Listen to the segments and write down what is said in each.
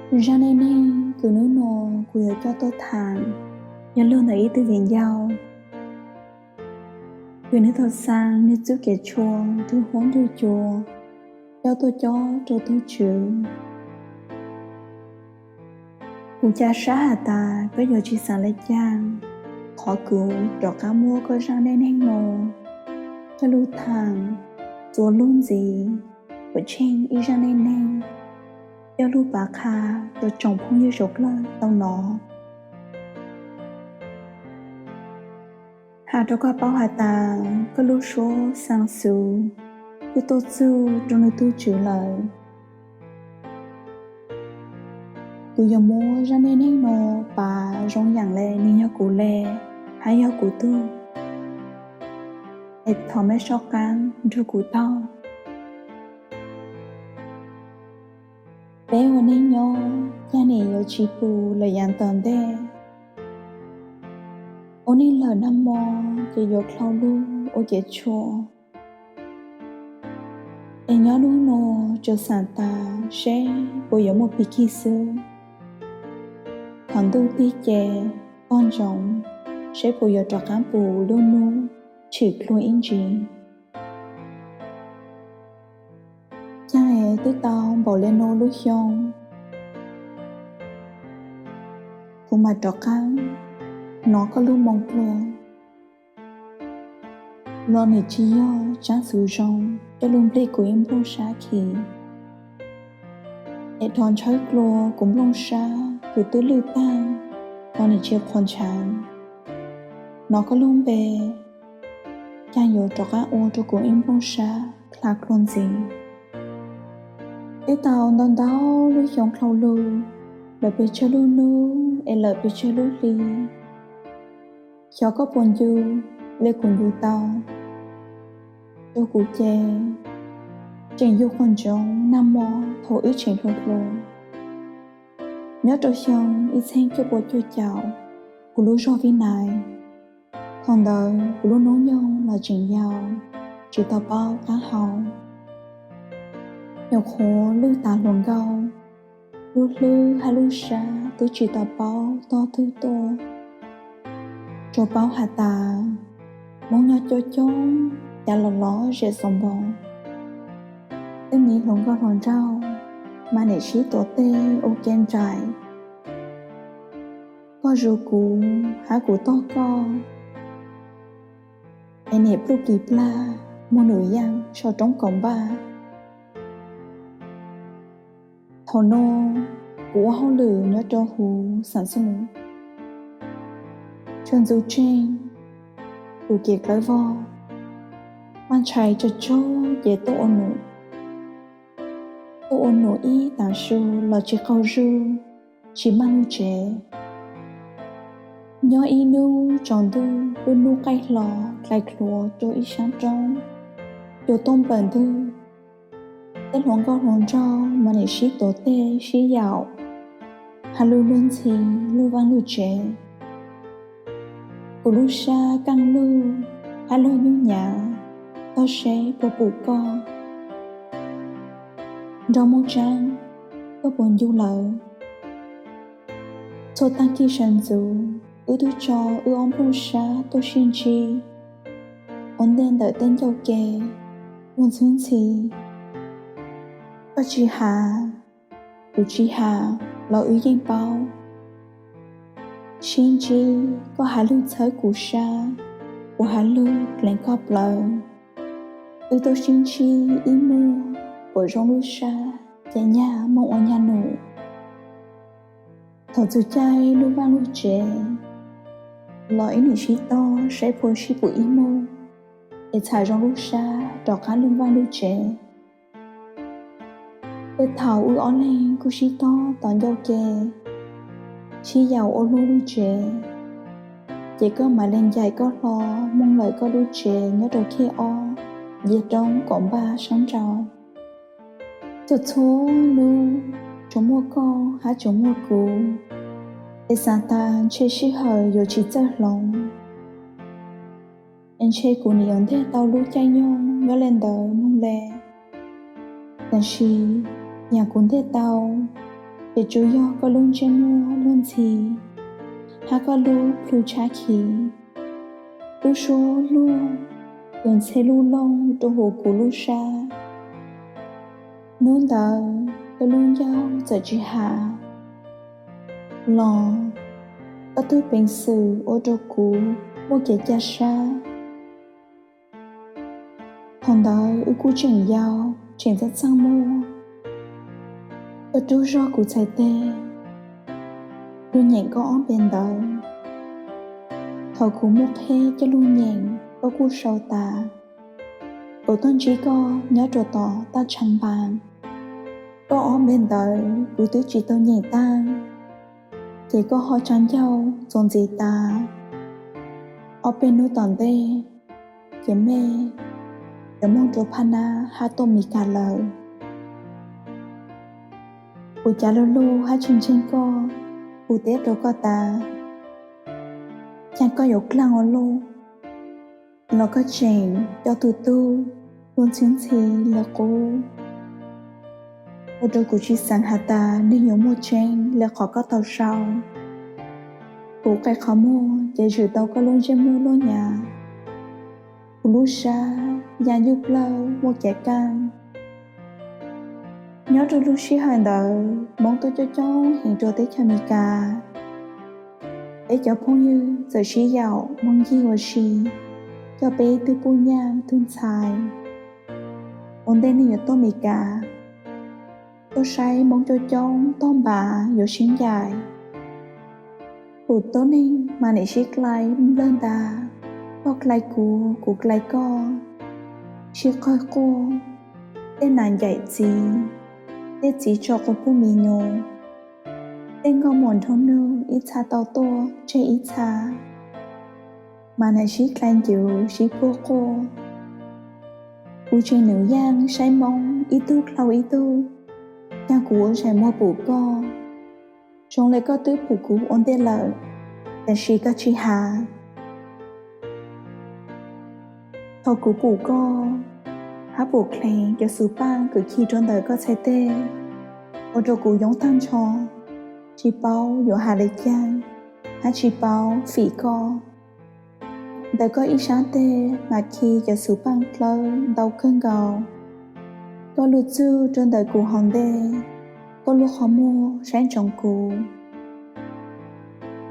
Zaj neej neeg kws hnub no kuv yuav coj tuaj tham yog lug ntawm ib tug viv ncaus kws nwg tau xaa nwg txuj kev tshua rua huab rua cua coj tuaj cob rua tug Tswv. Kuv ca sab has tas koj yuav tsi xaav le caag, qhov kuv rov qaab muab koj zaj neej neeg no coj lug tham txuas lug ntxiv, kuas tsheej ib zaj neej neeg coj lug pav qha rua tsoom phooj ywg suav dlawg tau nov. Has rua koj paub has tas koj lub suab xaa xub kuj tuaj txug rua nwg tug Tswv lawm. Kuv yuav muab zaj neej neeg no pav zoo yaam le nwg yog kuv le hab yog kuv tug, es thov mej soj qaab nrug kuv taug. Peb ua neej nyob caag nim yuav tsi pum lawm yaav tom ntej. Ua neej lawm nag mo ces yuav dlhau lug ua kev tshua. Es nyob nub nua tsuas xaav tas seb puas yuav muaj pig kig xwb. Thaum ntuj tig ces tog ntsoov seb puas yuav rov qaab pum lub nub tshwm dlua ib ntsis. Caag es twb tau npaum le nuav lub xyoo, kuv mam rov qaab nov koj lub moo dlua. Los nim tsi yog tsaab xuv zoo coj lug nplij kuv ib nplooj sab khi, es dhos ntshawb dlua kuv nplooj sab kws twb lwj tag, los nim tsi qhuas ntshaav. Nov koj lub npe caag yuav rov qaab ua rua kuv ib nplooj sab dlha dlua ntxiv. Twb tau ntau ntau lub xyoo dlhau lug, lawm pes tsawg lub nub es lawm pes tsawg lub hli, xyov koj puas ncu le kuv ncu tau. Rua kuv ces tseem yug quas ntsoov nag mo thaum wb tseem hluas hluas. Nyob rua xyoo ib txheeb cuaj pua cuaj caum, kuv lub zog Vib Nais. Thaum ntawd kuv lub hnub nyoog los tseem yau, tsi tau paub qaab hau. Nyuam qhuav lwj tas hluas nkauj, lub hlwb hab lub sab twb tsi tau paub tog twg tuaj. Tsuas paub has tas Moob nyob coob coob, cav los lov zem xoom npaum. Tej miv hluas nkauj hluas nraug mas nim sib tuav teg ua ke nraim. Koj zuv kuv hab kuv tog koj, es nim pluj plig plag muag num yaaj sau roob kaum npaj. Thaum no kuv ua hauj lwm nyob rau huv xaam xoo, tshua ntxuv tseeg kuv kev dlawb vog, maj ntshai tsawg tsawg ces tuaj ua num. Tuaj ua num ib taam su los tsis qaug zug, tsis maj lug tsev. Nyob ib hnub tsaus ntuj, lub nub qaij hlo dlhais dlhuav rua ib saab roob, cua tuaj nplawm ntwg. Tej hluas nkauj hluas nraug mas nim sib tuav teg sib yaum, has lug luag ntxhi lug vaaj lug tsev. Kuv lub sab kaaj lug hab luag nyuj nyav, tog seb puas pum koj. Nraug Moob Tsaab, koj puas ncu lawm? Txhua taag kig sawv ntxuv, wb tub tso wb ob nplooj sab tuaj sib ntsib ua ntej ntawm tej ncauj ke muaj ntxhwb ntxhi. Koj tsis has, kuv tsis has los wb yeej paub. Sib ntsib koj has lug txhawb kuv sab, kuv has lug dleev koj plawv. Wb tuaj sib ntsib ib muag, puas zoo lub sab ces nyag moog ua nyag num. Thaum txug caij lug vaaj lug tsev los ib nim sib tog saib puas sib pum ib muag, es txham zoo lub sab rov qaab lug vaaj lug tsev. Tej thaum wb ob leeg kuj sib tog tom ncauj ke, sib yaum ua luag lug tsev, ces koj mam le ncaim koj hlo moog lawm koj lub tsev nyob rau khej ob, nce roob kaum npaj saab nraud. Txhua txhua nub tsuas muaj koj hab tsuas muaj kuv, es xaav tas ntshe sij hawm yuav tsis txawj hloov, es ntshe kuv nim yuav nteg tau lub caij nyoog nyob le ntawd moog le. Tab sis yam kuv nteg tau, Ces tsuas yog koj lub ntsej muag luag ntxhi, hab koj lub plhu tshab khiv, lub suab luag, ces ntxhe lub loog rua huv kuv lub sab. Hnub ntawd koj lub ncauj txawm tsis hav los, koj tug peev xwm ua rua kuv muaj kev ca sab. Thaum ntawd wb kuj tseem yau, tseem txaj txaj muag. Koj rub zog kuv txhais teg, lug nyeem koj ob npe ntawv. Thaum kuv muaj qheb coj lug nyeem, koj kuj sau tas, kuv tuaj ntsib koj nyob rua tom taj tshav npas. Koj ob npe ntawv kuv twb tsis tau nyeem taag, ces koj ho tsa ncauj txuas ntxiv tas. Ob peb hnub tom ntej, ces mej yuav moog rua Phaj Nab hab tuaj Mes Kas lawm. Kuv cav lug lug hab tsis ntseeg koj, kuv teb rua koj tas, ca koj yuav dlaag ua luaj los koj tseem coj tug tub luag ntxhi ntxhi le qub, ua rua kuv tsis xaav has tas nwg yuav muaj tseeb le qhov koj tau sau. Kuv qe qhov muag ces zwm tau koj lub ntsej muag luag nyav, kuv lub sab ya yuj plawg muaj kev kaaj. Nyob rua lub sij hawm ntawd Moob tuaj coob coob heev rua teb chaws Amelikas. Peb cov phooj ywg txawm sib yaum moog ncig ua si, coj peb ib tug puj nyaj tug ntxhais ua ntej nwg yuav tuaj Amelikas, tuaj saib Moob coob coob tog npav yuav sib ncaim. Kuv tuab neeg mas nim sib dlai nplawg ntas, koj dlai kuv, kuv dlai koj, sib qawg quaj, tej nas ncaim txiv, tej txiv tso quas puj mi nyuas, tej nkauj muam nraug nug ib txha tau tuaj tseg ib txha, mas nim sib dlai ncuv sib puag quaj. Kuv tseem num yaaj saib Moob ib tug dlhau ib tug, yog kuv ua zais muag pum koj, zoo le koj twb pum kuv ua ntej lawm, tab sis koj tsis has. Thaum kuv pum koj, hab pum dleev cov xub paaj kws khi rua ntawm koj txhais teg, ua rua kuv yoob taag nrho, tsis paub yuav has le caag, hab tsis paub fim koj. Ntawm koj ib sab teg mas khi cov xub paaj dlawb ntau kawg nkaus. Koj lug txug rua ntawm kuv hauv ntej, koj lub qhov muag saib ntsoov kuv,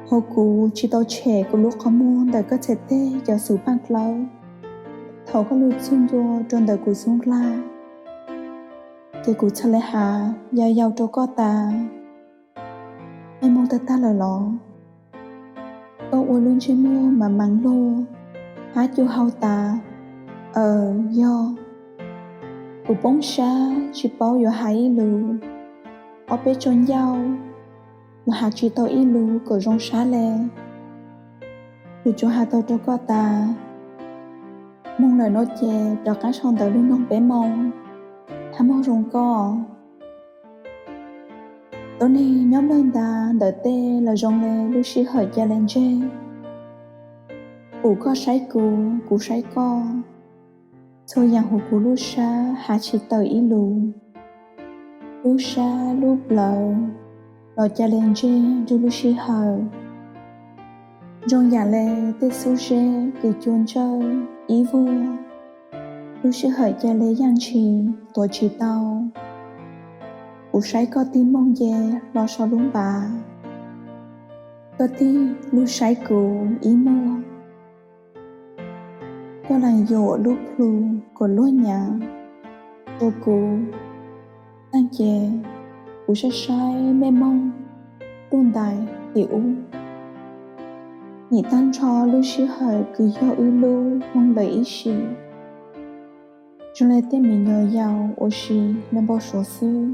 hos kuv tsis tau tshem kuv lub qhov muag ntawm koj txhais teg cov xub paaj dlawb. Thaum koj lug txug ntua rua ntawm kuv xub ndlag, ces kuv txhad le has yau yau rua koj tas, mej moog tag tag lawm los? Koj ua lub ntsej muag mas maas luag, hab cu hau tas, aws, yog. Kuv poob sab tsis paub yuav has ib lus, ob peb tsau ncauj los has tsis tau ib lus kom zoo sab le. Kuv tsuas has tau rua koj tas, moog lawm nuav ces rov qaab sau ntawv lug noog peb moo, hab moog zoo koj. Tuab neeg nyob nplawg ntas ntawm tej los zoo le lub sij hawm ca le ntseg. Pum koj saib kuv, kuv saib koj, txhua yaam huv kuv lub sab has tsis tawm ib lus. Lub sab lub plawv los ca le ntseg nrug lub sij hawm. Zoo yaam le tej xub zeb kws cua ntsawj ib vuag, lub sij hawm ca le yaaj ntshis tuav tsis tau. Kuv saib koj tig moog nce hlo sau lub npav, koj tig lug saib kuv ib muag. Koj lees yuam lub plhu kuas luag nyav rua kuv. Taag ces kuv saib saib mej moog ntuj ntais tim ub, nim taag nrho lub sij hawm kws yog wb lub moog lawm ib sim, zoo le tej me nyuam yaus ua si le npau suav xwb.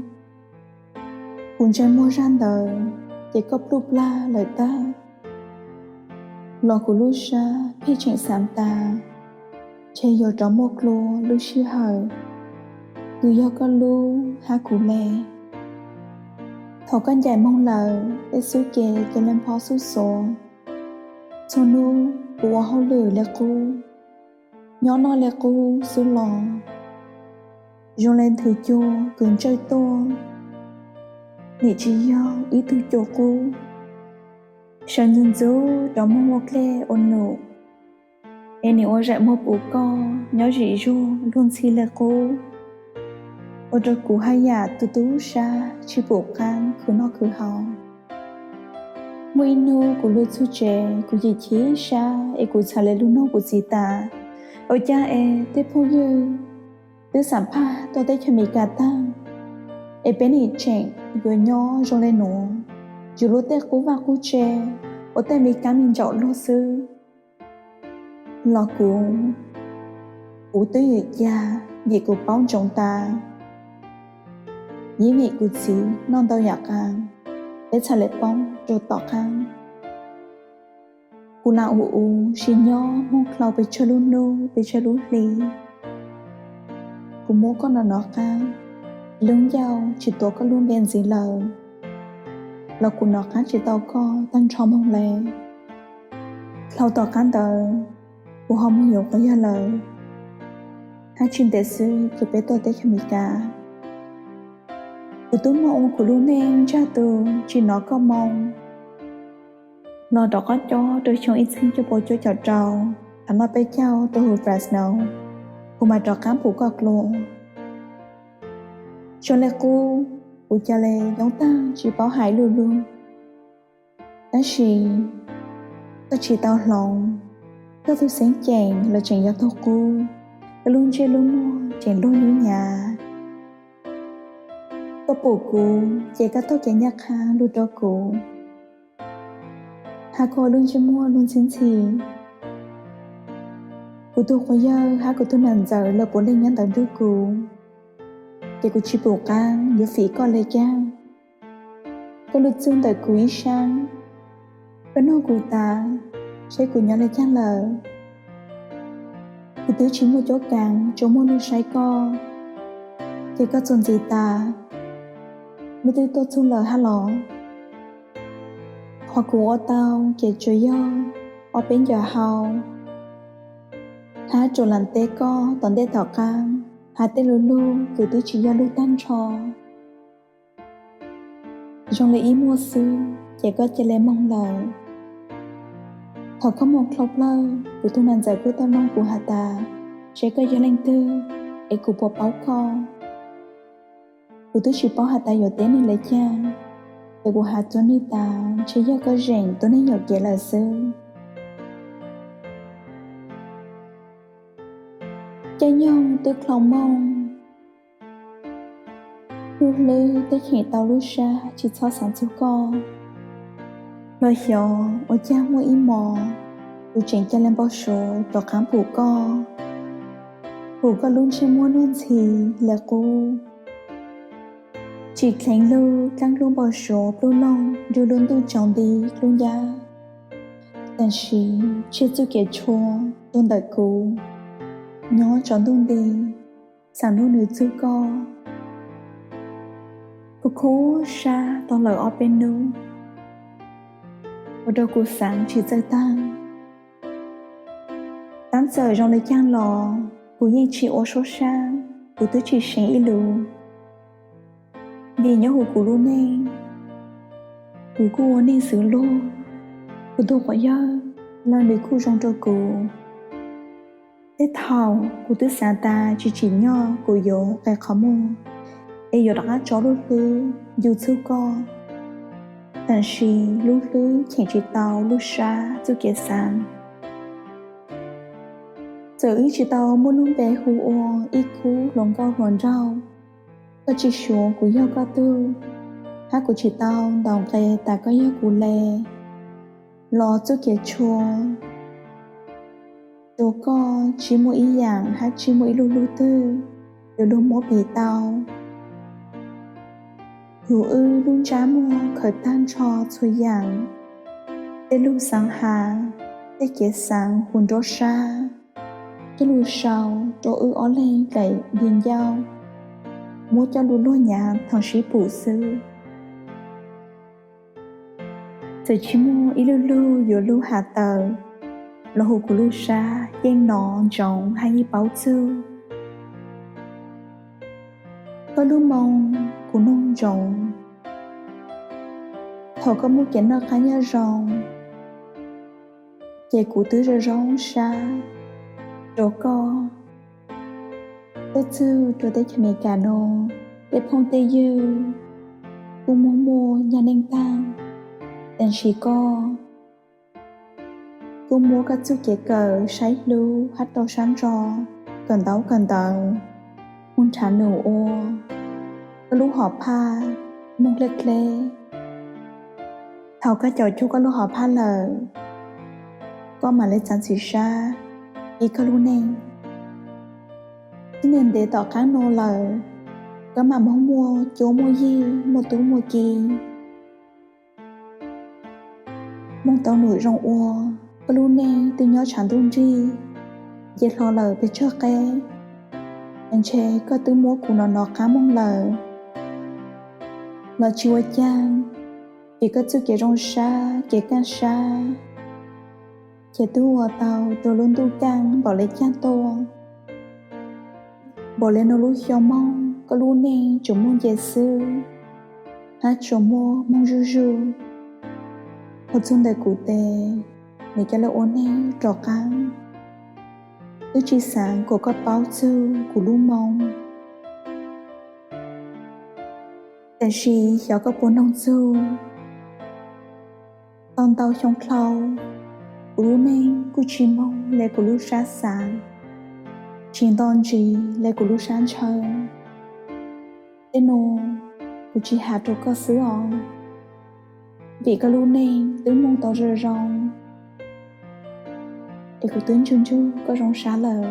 Kuv ntsia muag zaj ntawd ces koj pluj plag lawm tag, los kuv lub sab pheej tseem xaav tas, ntshe yuav rov muaj dlua lub sij hawm kws yog koj lub hab kuv le. Thaum koj ncaim moog lawm, tej xub ke ca le npho xub xuav. Txhua nub kuv ua hauj lwm le qub, nyob noj le qub xwb los zoo le ntws cua kws ntsawj tuaj. Nim tsis yog ib tug cua qub, sawv ntxov ntxov rov muag muaj dlej ua num, es nim ua zaim muag pum koj nyob zim zuag luag ntxhi le qub, ua rau kuv haj yam tu tu siab tsis pum qab khwv noj khwv haus. Muaj ib hnub kuv lug txug tsev kuv chim chim siab es kuv txhad le lug nug kuv txiv tas, ua cas es tej phooj ywg twb xam phaj tuaj teb chaws Amelikas taag, es peb nim tseem yuav nyob zoo le nuav, yus lub tej qub vaj qub tse ua tej me kab me ntsaum luag xwb. Los kuv, kuv twb ywm cag vim kuv paub ntsoov tas, yeej vim kuv txiv noj ntau yam qaa, peb txhad le poob rua tom qaab. Kuv lam ua ua si nyob moog dlhau pes tsawg lub nub pes tsawg lub hli. Kuv muab koj nov nov qaab, lub ncauj tsis tuav koj lub npe ntxiv lawm, los kuv nov qaab tsis tau koj taag nrho moog le. Dlhau tom qaab ntawd, kuv ho moog yuav quas yawg lawm, hab tsis ntev xwb ces peb tuaj teb chaws Amelikas. Kuv tub moog ua kuv lub neej ntsag tug tsis nov koj moo, los rov qab cob rua xyoo ib txheeb cuaj pua cuaj caum rau, thaum no peb caug rua huv Fresno, kuv mam rov qaab pum koj dlua. Zoo le qub, kuv ca le yoob taag tsis paub has ib lu lug. Tab sis koj tsis tau hloov, koj tug xeeb ceem los tseem yog tug qub, koj lub ntsej lub muag tseem luag nyuj nyav. Koj pum kuv ces koj taug kev nyaj qha lug rua kuv, hab koj ua lub ntsej muag luag ntxhi ntxhi. Kuv tug quas yawg hab kuv tug nam ntxawm lawv puav leej nyob ntawd nrug kuv, ces kuv tsis pum qaab yuav fim koj le caag. Koj lug txug ntawm kuv ib saab, koj nug kuv tas, seb kuv nyob le caag lawm. Kuv twb tsis muaj cuab kaav tsuas muaj lug saib koj, ces koj txuas ntxiv tas, mej twb tuaj txug lawm hab los? Qhov kuv ua tau ces tsuas yog ob peb ncaws hau, hab tsuas lam teb koj tom ntej tom qaab, has tej lu lug kws twb tsis yog lug taag nrho. Zoo le ib muag xwb ces koj ca le moog lawm. Thaum koj moog dlhau plawg, kuv tug nam ntxawm kuj tau noog kuv has tas, seb koj yog leej twg, es kuv puas paub koj. Kuv twb tsis paub has tas yuav teb nwg le caag, ces kuv has rua nwg tas ntshe yog koj zeem tus neeg yuam kev lawm xwb. Caij nyoog twb dlhau moog, lub hlwb twb cheem tau lub sab tsis txhob xaav txug koj. Los xyov ua caag muaj ib mos, kuv tseem ca le npau suav rov qaab pum koj, pum koj lub ntsej muag luag ntxhi le qub. Tsim dleev lug dlaab lub npau suav pluj loog nrug lub ntuj tsaus nti dlub ncab. Tab sis tseg txuj kev tshua rua ntawm kuv, nyob tsaus ntuj nti, xaam nub nwg txug koj. Kuv khuv sab tau lawm ob peb nub, ua rau kuv xaav tsis txawj taag. Tab txawm zoo le caag los kuv yeej tsis ua suab sab, kuv twb tsis seev ib lus. Vim nyob huv kuv lub neej, kuv kuj ua neej xwv luag, kuv tug quas yawg los nws kuj zoo rua kuv. Tej thaum kuv twb xaav tas tsis tsim nyog kuv yuav qe qhov muag, es yuav rov qab tso lub hlwb ncu txug koj. Tab sis lub hlwb cheem tsis tau lub sab txuj kev xaav. Txawm wb tsis tau muaj lub npe hu ua ib khub hluas nkauj hluas nraug, koj tsis suav kuv yog koj tug, hab kuv tsis tau ntaus nqe tas koj yog kuv le, los txuj kev tshua rua koj tsis muaj ib yaam hab tsis muaj ib lub lug twg yuav lug muab piv tau. Huv wb lub ntsab muag khawm taag nrho txhua yaam, tej lug xaav has, tej kev xaav huv nruab sab, tej lug sau rua wb ob leeg dlaim nti ncauj, muab coj lug luag nyav thaum sib pum xwb. Txawm tsis muaj ib lub lug yuav lug has tawm, los huv kuv lub sab yeej nov ntsoov hab yeej paub txug. Koj lub moo kuv noog ntsoov, Thaum koj muaj kev noj qab nyob zoo, ces kuv twb zoo zoo sab rau koj. Tuaj txug rau teb chaws Amelikas no, tej phooj tej ywg kuj muaj muaj nyag neej taag, tab sis koj kuj muab koj txuj kev kawm saib hlub hab rau sab ntso kawm ntaub kawm ntawv moog nrhav num ua koj lub hom phaj moog dleb dleb. Thaum koj caum cuag koj lub hom phaj lawm, koj mam le txav ntxim sab ib koj lub neej. Tib neeg ntev tom qaab nuav lawm, koj mam moog muaj cuab muaj yig, muaj tub muaj ki, moog tau num zoo ua koj lub neej twb nyob tshav ntuj nrig, nce hlo lawm pes tsawg qeb, ntshe koj twb muab kuv nov nov qab moog lawm los tsis ua caag, vim koj txuj kev zoo sab kev kaaj sab ces twb ua tau rua lub ntuj kaaj npaum le caag tuaj. Npaum le nuav lub xyoo moog koj lub neej tsuas muaj nce xwb, hab tsuas muaj moog zuj zug. Hos txug ntawm kuv tes, nwg ca le ua neej rov qaab, twb tsis xaav kuas koj paub txug kuv lub moo. Tab sis xyov koj puas noog txug, tau ntau xyoo dlhau, kuv lub neej kuj tsis moog le kuv lub sab xaav, tsis nto ntsis le kuv lub sab ntshaw. Tej nuav kuv tsis has rua koj xwb os, vim koj lub neej twb moog tau zoo zoo, es kuv twb ntsug ntsug koj zoo sab lawm.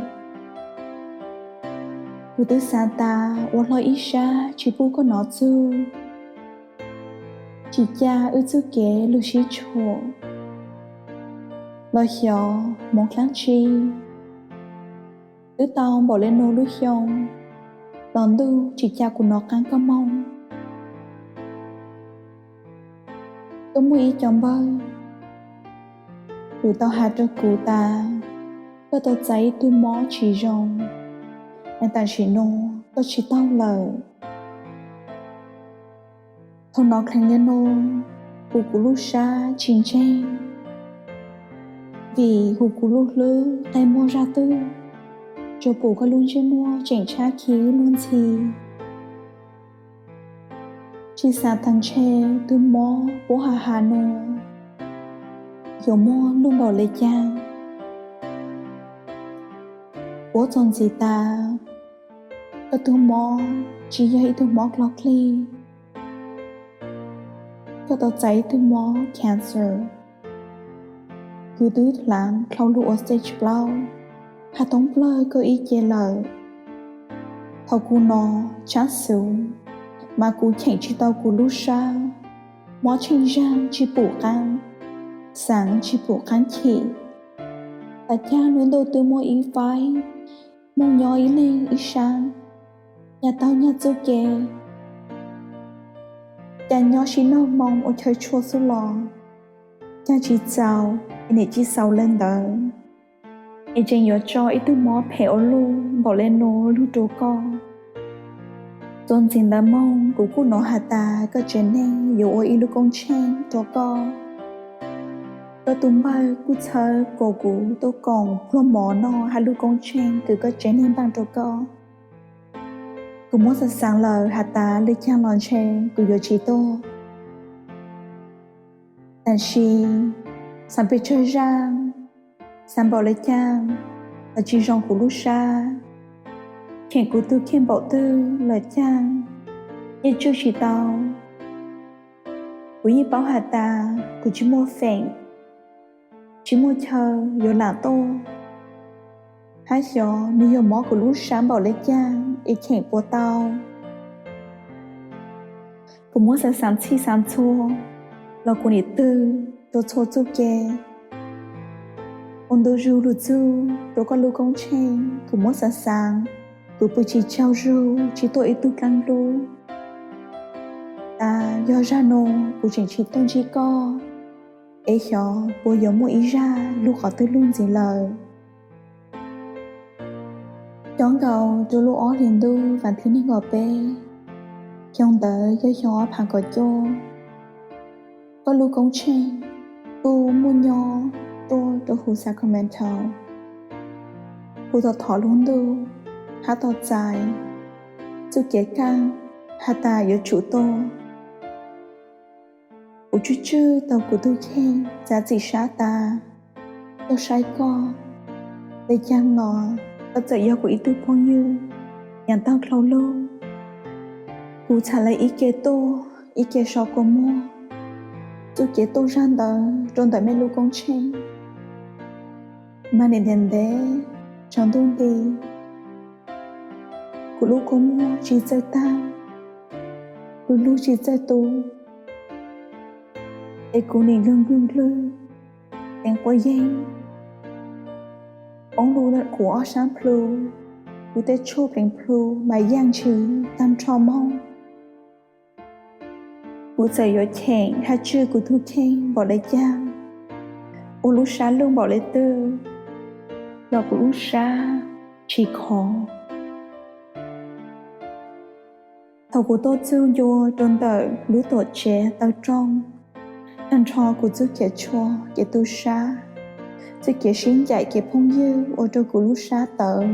Kuv twb xaav tas ua hlo ib sab tsis pub koj nov txug, tsis ca wb txuj kev lug sib tshuam los xyov moov dlaab tsi. Twb tau npaum le nuav lub xyoo los ntuj tsis ca kuv nov qaab koj moog. Koj muaj ib co npawg lug tau has rua kuv tas koj tau txais ib tug mob tsis zoo, es tam sim nuav koj tsis taug lawm. Thaum nov dheev le nuav, huv kuv lub sab tsis ntseeg, vim huv kuv lub hlwb qe muag zaj twg, tsuas pum koj lub ntsej muag tseem tshab khi lub ntxhi. Tsis xaav tas ntshe tug mob puab has has nuav yuav muaj lug npaum le caag. Puab txuas ntxiv tas koj tug mob tsis yog ib tug mob dlog dlig, koj tau txais ib tug mob cancer. Kuv twb hlaav dlhau lug ua stage plaub, has toob plawg koj ib ce lawm. Thaum kuv nov tshab xuv, mas kuv cheem tsis tau kuv lub sab, mob tsheej zaag tsis pum qaab, xaav tsis pum qaab chim. Tam caag lub ntuj twb muaj ib faib moog nyob ib leeg ib sab, nyag taug nyag txuj kev, ca nyob sib noog moo ua chaw tshua xwb los ca tsis txaus, es nim tsis xaus le ntawd, es tseem yuav tso ib tug mob phem ua luaj npaum le nuav lug rua koj. Txuas ntxiv ntawd moog kuv kuj nov has tas koj tsev neeg yuav ua ib lub koob tsheej rua koj. Koj tug npawg kuj txhawb kuas kuv tuaj koom pluag mov noj hab lub koob tsheej kws koj tsev neeg npaaj rua koj. Kuv muab xaav xaav lawm has tas le caag los ntshe kuv yuav tsis tuaj. Tab sis xaav pes tsawg zaaj, xaav npaum le caag los tsis zoo kuv lub sab, cheem kuv tug kheej npaum twg lawm caag, yeej tswj tsis tau. Kuv yeej paub has tas kuv tsis muaj feem, tsis muaj chaw yuav laam tuaj, hab xyov nws yog mob kuv lub sab npaum le caag es cheem puas tau. Kuv muab xaav xaav txhij xaav txhua los kuv nim twg rua txhua txuj kev ua ntu zug lug txug rua koj lub koob tsheej. Kuv muab xaav xaav, kuv pw tsis tsaug zug tsis tuaj ib tug dlaab lub. Tas yog zag nuav kuv tseem tsis tuaj ntsib koj, es xyov puas yuav muaj ib zag lug qhov twg lug ntxiv lawm. Cob nkaus rua lub ob hlis ntuj vas thib neeg nkaum peb, xyoo ntawd yog xyoo ob phav kaum cuaj. Koj lub koob tsheej kuj muaj nyob tuaj rau huv Sacramento. Kuv thov thov lub ntuj hab tau txais txuj kev kaaj has tas yuav tsum tuaj. Kuv tswj tswj tau kuv tug kheej txav txim sab tas tuaj saib koj. Li caag los koj txawm yog kuv ib tug phooj ywg yaav taag dlhau lug. Kuv txhad le ib ke tuaj ib ke so kua muag, txuj kev tuaj zag ntawd rua ntawm mej lub koob tsheej. Mas nim ntev ntev tsaus ntuj nti, kuv lub kua muag tsi txawj taag, lug lug tsi txawj tu, es kuv nim nklwg nklwg nklwg, pleev quav yeeb, poob lug kuv ob sab plhu, kuv tej tshuaj pleev plhu mas yaaj ntshis taag nrho moog. Kuv txawm yuav cheem hab tswj kuv tug kheej npaum le caag, ua lub sab luj npaum le twg, los kuv lub sab tsi khov. Thaum kuv tuaj txug ncua rua ntawm lub tuam tsev taw rooj, taag nrho kuv txuj kev tshua kev tu sab, txuj kev sib ncaim kev phooj ywg ua rua kuv lub sab tawv,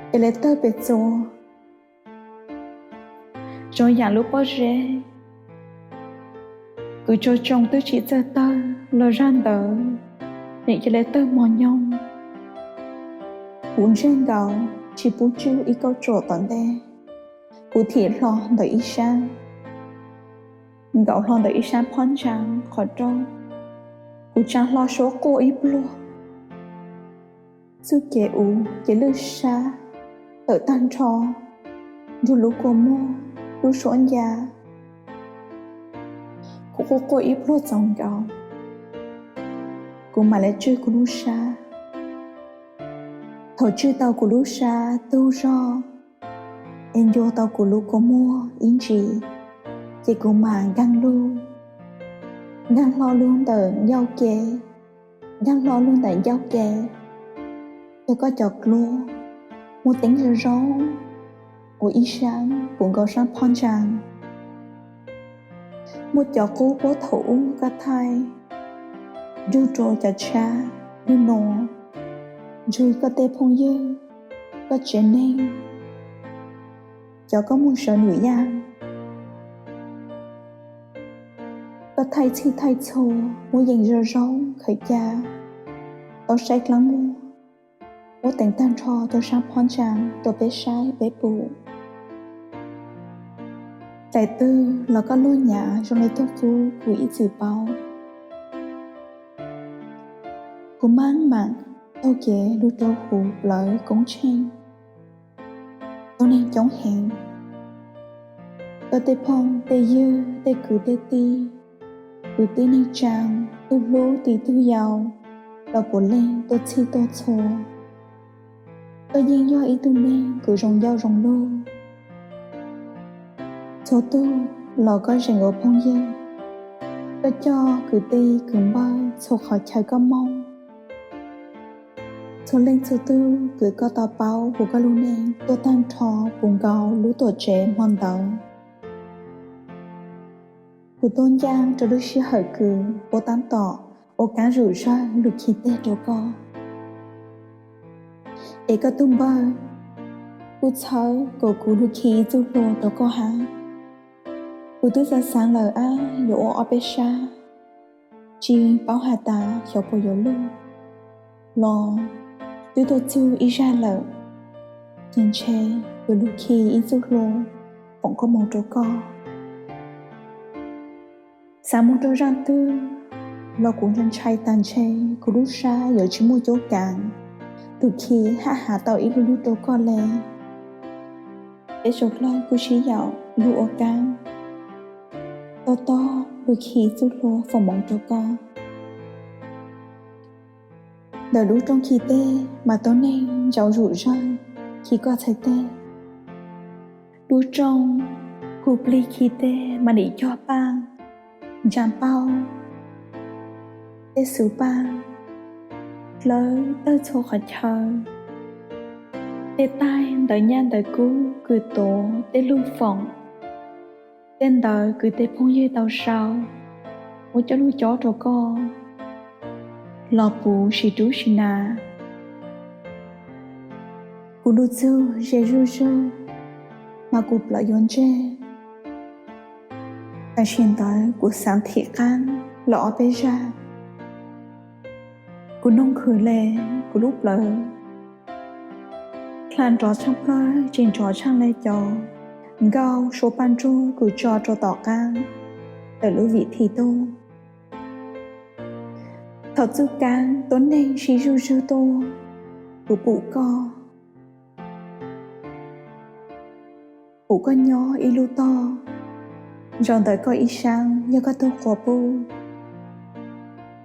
ca le tawg pes txuas. Zoo yaam lub pob zeb, kws tsaug tsoo twb tsi txawj tawg los zag ntawd, nim ca le tawg mos nyoog. Kuv ntseeg nkaus tsi pub tswj ib kauj ruam tom ntej. Kuv thim hlo ntawm ib sab, nkaum hlo ntawm ib sab phab ntsaa qhov rooj. Kuv tsaa hlo suab quaj ib pluag. Txuj kev uv kev lwj sab tawm taag nrho nrug lub kua muag, lub suab ncaa. Kuv quaj quaj ib pluag txaus nkaus, kuv maam le tswj kuv lub sab. Thaum tswj tau kuv lub sab tug zog, es ncua tau kuv lub kua muag ib ntsis, ces kuv maam nkaag lug, nkaag hlo lug ntawm ncauj ke, nkaag hlo lug ntawm ncauj ke, yog koj cov dluab muaj teeb zoo zoo, ua ib sab puv nkaus sab phab ntsaa. Muaj cov qub puab thaum ub koj thaij, nrug rua cov tshab, nrug nua, nrug koj tej phooj ywg, koj tsev neeg, cov koj moog sawv num yaaj. Koj thaij txhij thaij txhua, muab yees zoo zoo khaws ca, tau saib dlaab muag, muab teev taag nrho rua sab phab ntsaa rua peb saib peb pum. Daim twg los koj luag nyav zoo le tug qub kuv ib txwm paub. Kuv maaj maam taug kev lug rua huv plawv koob tsheej. Tuab neeg coob heev, koj tej phooj tej ywg, tej kwv tej tij, kwv tij neej tsaa, tug hlub tim tug yau, los puav leej tuaj txhij tuaj txhua. Koj yeej yog ib tug neeg kws zoo ncauj zoo lug. Txhua tug los koj zeem ua phooj ywg, koj coj kwv tij kwv npawg txhua qhov chaw koj moog. Txhua leej txhua tug kws koj tau paub huv koj lub neej tuaj taag nrho puv nkaus lub tuam tsev hmo ntawd. Kuv tuaj ncaaj rua lub sij hawm kws puab taab tom ua kaab zug zawg lug khi teg rua koj. Es koj tug npawg kuj txhawb kom kuv lug khi ib txuj hlua rua koj hab. Kuv twb xaav xaav lawm ab yuav ua ob peb sab, tsi paub has tas xyov puas yuav lug los twb tuaj txug ib zag lawm, ces ntshe yuav lug khi ib txuj hlua foom koob moov rua koj. Xaav moog rua zaaj twg los kuv ntshai tas ntshe kuv lub sab yuav tsi muaj cuab kaav lug khi hab has tau ib lub lub rua koj le. Peb suav dlawg kuj sib yaum lug ua kaab, tog tog lug khi txuj hlua foom moov rua koj. Ntawm lub rooj khi teg mas tuab neeg ntsaus zug zawg khi koj txhais teg. Lub rooj hu plig khi teg mas nim cog paaj, ntsaa paug, tej xuv paaj, dlawb tawg txhua qhov chaw. Tej taig ntawv nyaj ntawv kub kws tuav tej lug foom, tej ntawv kws tej phooj ywg tau sau, muab coj lug cob rua koj los puv si rub si na. Kuv lug txug ze zuj zug, mas kuv plawv yuav ntseg. Tam sim ntawd kuv xaav thim qaab lug ob peb zag. Kuv noog khwv le, kuv lub plawv dlha nrov tshaaj plawg tseem nrov tshaaj le cov nkauj suab paj nruag kuv tso rua tom qaab ntawm lub vim thi tuaj. Thaus txuj kaab tuab neeg sib zuj zug tuaj, kuv pum koj, pum koj nyob ib lub tog, zaum ntawm koj ib sab yog koj tug quas puj.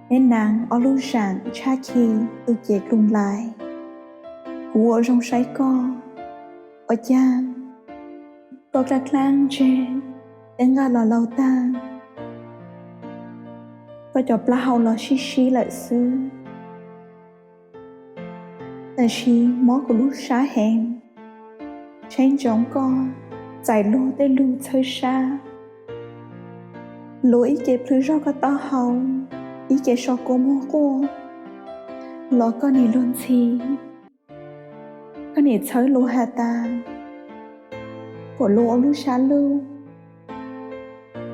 Neb naav ob lub zaam tshab khi tu cev dlug nlais. Kuv ua zoo saib koj, ua caag koj dlaab dlaab ntseg, teb nqaj los laug taag, koj cov plaub hau los sib sib lawm xwb. Tam sim mob kuv lub sab heev, saib ntsoov koj txais luag tej lug txhawb sab, luag ib ce plhws zog koj taub hau, ib ce so kua muag quaj, los koj nim luag ntxhi, koj nim txhawb luag has tas, puas luag ua lub sab lug,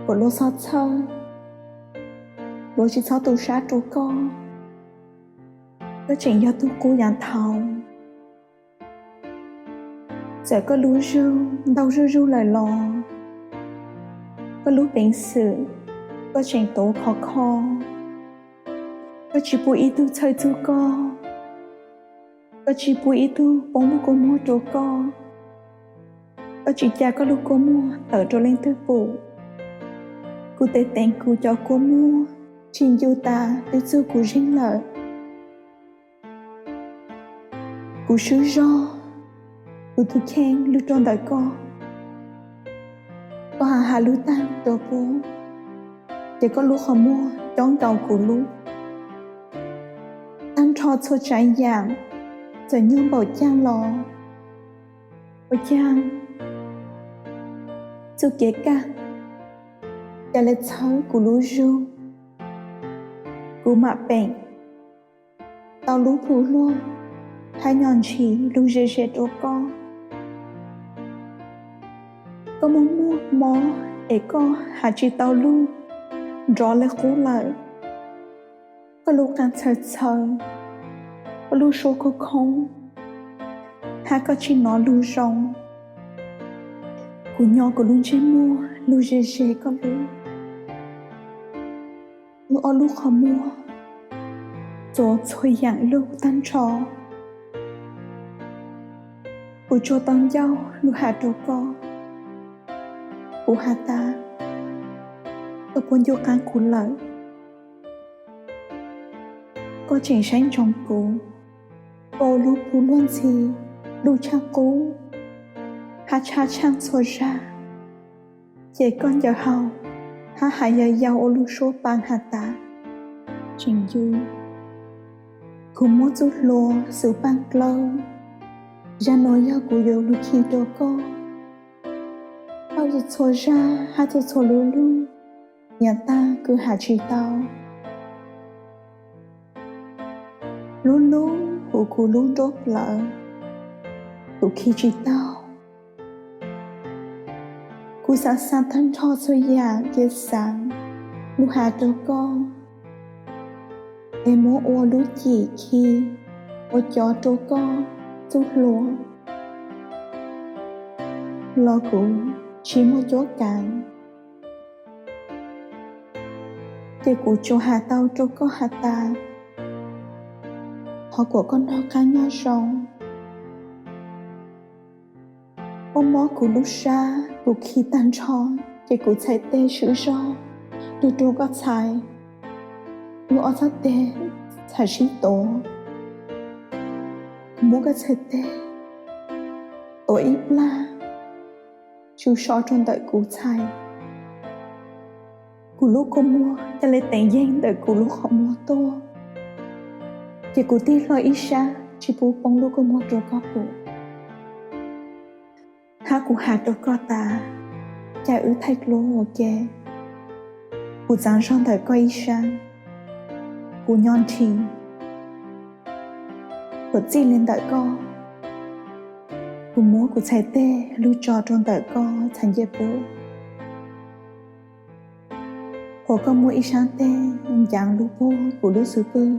puas luag txhob txhawj, luag tsis txhob tu sab rua koj. Koj tseem yog tug qub yaav thaud. Txawm koj lub zug ntau zuj zug lawm los, koj lub peev xwm koj tseem tuav khov kho. Koj tsis pub ib tug txhawj txug koj, koj tsis pub ib tug poob lub kua muag rua koj, koj tsis ca koj lub kua muag tawm rua leej twg pum. Kuv tes teev kuv cov kua muag tsis ncu tas twb txug kuv zeeg lawm. Kuv swb zog, kuv tus kheej lug rua ntawm koj. Koj has has lug taag rua puab, ces koj lub qhov muag cob nkaus kuv lub. Taag nrho txhua tsaav yaam, txawm nyuaj npaum caag los, ua caag txuj kev kaj ca le txhawb kuv lub zug. Kuv maam peem tau lub plhu luag hab nyom ntshis lug ze ze rua koj. Koj muaj muaj mob es koj has tsis tau lug nrov le qub lawm. Koj lub qaa txhawv txhawv, koj lub suab khoob khoob, hab koj tsis nov lug zoo. Kuv nyo kuv lub ntsej muag lug ze ze koj lub. Kuv ob lub qhov muag txuas txhua yaam lug taag nrho. Kuv tsuas tau ncauj lug has rua koj. Kuv has tas, koj puab ncu qaab kuv lawm. Koj tseem saib ntsoov kuv, koj ua lub plhu luag ntxhi, lug tshaaj qub, hab tshab tshaaj txhua zag. Ces koj ncaws hau, hab has yau yau ua lub suab paa has tas, tseem ncu. Kuv muab txuj hlua xwv paaj dlawb, zag nuav yog kuv yuav lug khi rua koj. Tau txhua txhua zag hab txhua txhua lub lug, yav taag kuv has tsis tau. Lub lub huv kuv lub nruab plawv, kuv khi tsis tau. Kuv xaav xaav taag nrho txhua yaam kev xaav lug has rua koj, es muab ua lub cim khi ua cov rua koj txuj hlua, los kuv tsis muaj cuab kaav. Ces kuv tsuas has tau rua koj has tas, thov kuas koj noj qaab nyob zoo. Mob mob kuv lub sab, kuv khi taag nrho, ces kuv txhais teg swv zog lug rua koj txhais. Lub ob txhais teg txhais sib tuav, kuv muab koj txhais teg tuav ib plag, tsuj so rua ntawm kuv txhais. Kuv lub kua muag ca le teev yeeg ntawm kuv lub qhov muag tuaj, ces kuv tig hlo ib sab tsis pub poob lub kua muag rua koj pum. Hab kuv has rua koj tas, ca wb thaij dluab ua ke. Kuv txav zog ntawm koj ib sab, kuv nyob nrhi. Thaum txij li ntawm koj, kuv muab kuv txhais teg lug tso rau ntawm koj txhais ncej puab. Thaum koj muab ib sab teg ncav lug puag kuv lub xub pwg,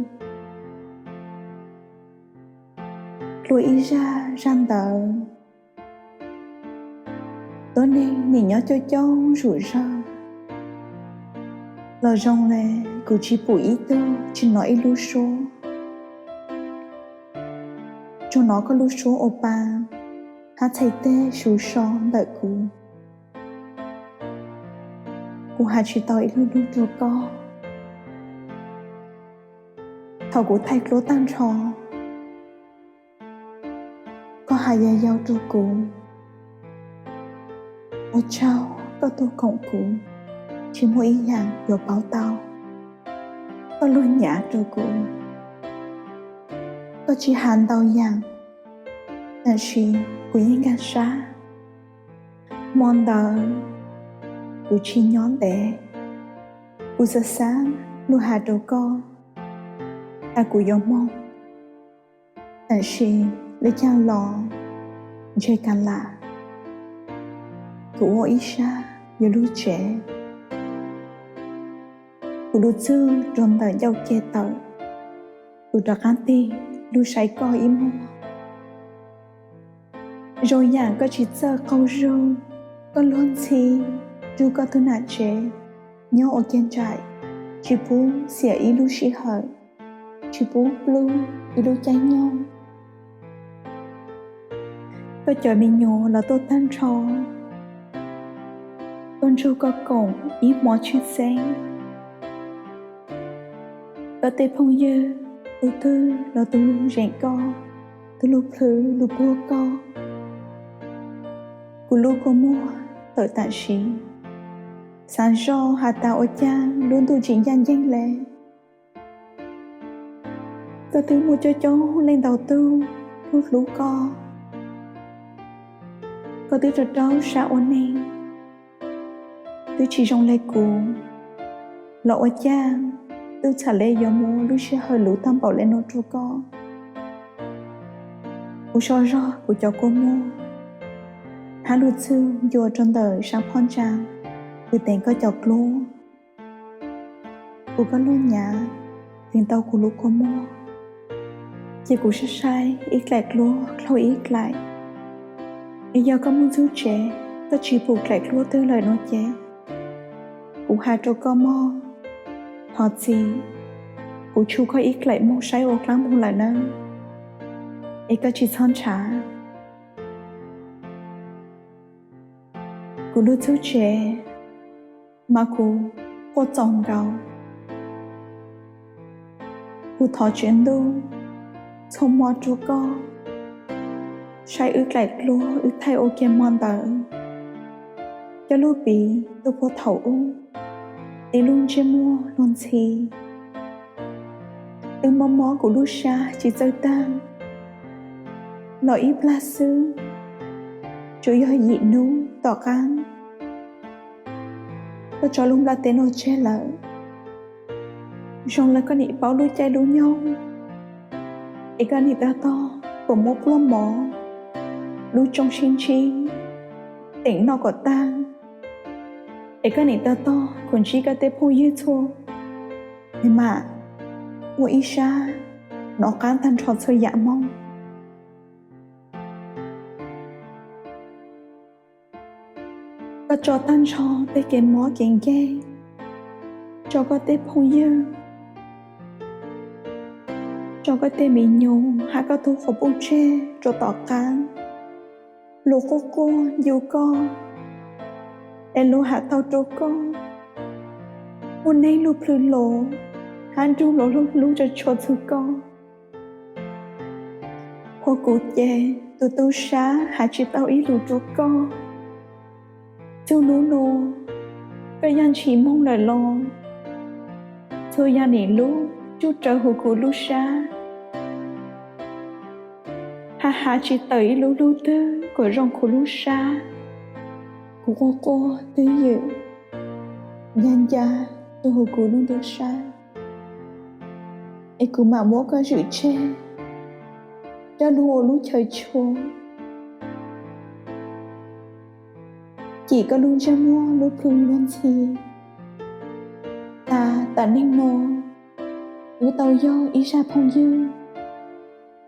dlua ib zaj zaj ntawd, tuab neeg nim nyob coob coob zuj zug, los zoo le kuv tsis pum ib tug tsis hnov ib lub suab, tsuas hnov koj lub suab ua pa hab txhais teg suv so ntawm kuv. Kuv has tsis tau ib lub lug rau koj. Thaum kuv thaij duab tag nrho, koj has yog yau rau kuv. Ua tsaug koj tuaj koom kuv, tsis muaj ib yaam yuav pauv tau. Koj luag nyav rau kuv, koj tsis has ntau yaam, tab sis kuv yeej nkag sab. Hmo ntawd kuv tsis nyob ntev, kuv xav xav lug has rau koj, tas kuv yuav moog, tab sis le caag los ntshe kav lam kuv ua ib sab yuav lug tsev. Kuv lub txuj rua ntawm ncauj ke tawm, kuv rov qaab tig lug saib koj ib muag. Zoo yaam koj tsis txawj qaug zug, koj luag ntxhi rua koj tug nam tsev nyob ua ke nraim, tsis pub xiam ib lub sij hawm, tsis pub plub ib lub caij nyoog. Koj cov me nyuam los tuaj tag nrho, tuaj nrug koj koom ib hmo tshwj xeeb. Koj tej phooj ywg, tug twg los tug lug zeem koj, tug lug plhws lug puag koj. Kuv lub kua muag tawm tam sim, xaav zoj has tas ua caag lub ntuj tsis ncaj nceeg le. Koj twb muaj coob coob leej ntau tug lug hlub koj, koj twb rau rau sab ua neeg, twb tsis zoo le kuv, los ua caag twb txham le yuav muab lub sij hawm luv tag npaum le nuav rua koj. Kuv sau zog kuv cov kua muag hab lub txuj ncua rua ntawm sab phab ntsa, kuv teev koj cov duab, kuv koj luag nyav, teev tau kuv lub kua muag, ces kuv saib saib ib dlaim duab dlhau ib dlaim. Es yog koj moog txug tsev, koj tsis pum dlaim duab twg lawm no ces, kuv has rua koj mog, thov txim, kuv tshu koj ib dlaim moog saib ua dlaab moog lawm nawb, es koj tsis txhob ntshav. Kuv lub txuj tsev mas kuv quaj txaus nkaus. Kuv thov Tswv Ntuj txhua hmo rua koj, saib wb dlaim duab wb thaij ua ke hmo ntawd, coj lub piv tuaj puag thaum ub, tib lub ntsej muag luag ntxhi. Twb mob mob kuv lub sab tsis txawj taag los ib plag xwb, tsuas yog yim nub tom qaab, koj tso lub nplaj teb no tseg lawm. Zoo le koj nim paub lub caij lub nyoog, es koj nim tau tog kuas muab pluag mov lub tsoo sib ntsib, teem noj kom taag, es koj nim tau tog kuas ntsib koj tej phooj ywg txhua, es mam ua ib sab hnov qaab taag nrho txhua yaam moog. Koj tso taag nrho tej kev mob kev nkeeg, tso koj tej phooj ywg, tso koj tej me nyuam hab koj tug quas puj tseg rua tom qaab. Luag quaj quaj ncu koj, es luag has tau rua koj, muaj neeg lug plhws los hab nrug luag lub hlub tso tshua txug koj. Hos kuv ces tus tub sab has tsis tau ib lus rua koj. Txug nub nua, koj yog ntshis moog lawm los, txhua yam nim lub tsuj rawv huv kuv lub sab, hab has tsis tawm ib lub lug twg kuas zoo kuv lub sab. Kuv quaj quaj twj ywm, ncav ncav rau hauv kuv lub nruab sab, es kuv mam muab koj zwm tseg coj lug ua lub chaw tshua, cim koj lub ntsej muag lub plhu luag ntxhi. Tas tam neej no, wb tau yog ib zaj phooj ywg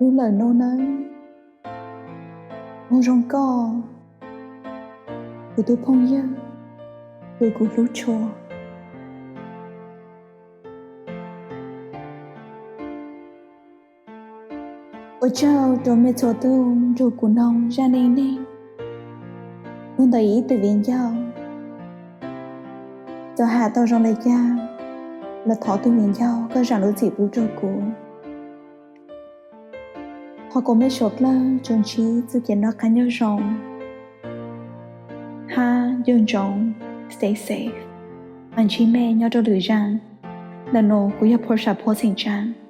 lug lawm no nawb. Ua zoo koj, kuv tus phooj ywg, tus kuv hlub tshua. Ua tsaug rau mej txhua tug nrug kuv noog zaj neej neeg lug ntawm ib tug viv ncaus. Txawm has tau zoo le caag los thov tug viv ncaus koj zaam lub txim pub rau kuv. Thov kom mej suav dlawg tsuas ntsib txuj kev noj qab nyob zoo hab nco ntsoov, stay safe, mas ntsib mej nyob rau lwm zaj. Ntawm nuav kuv yog Phua Sam Phua Xeem Tsab.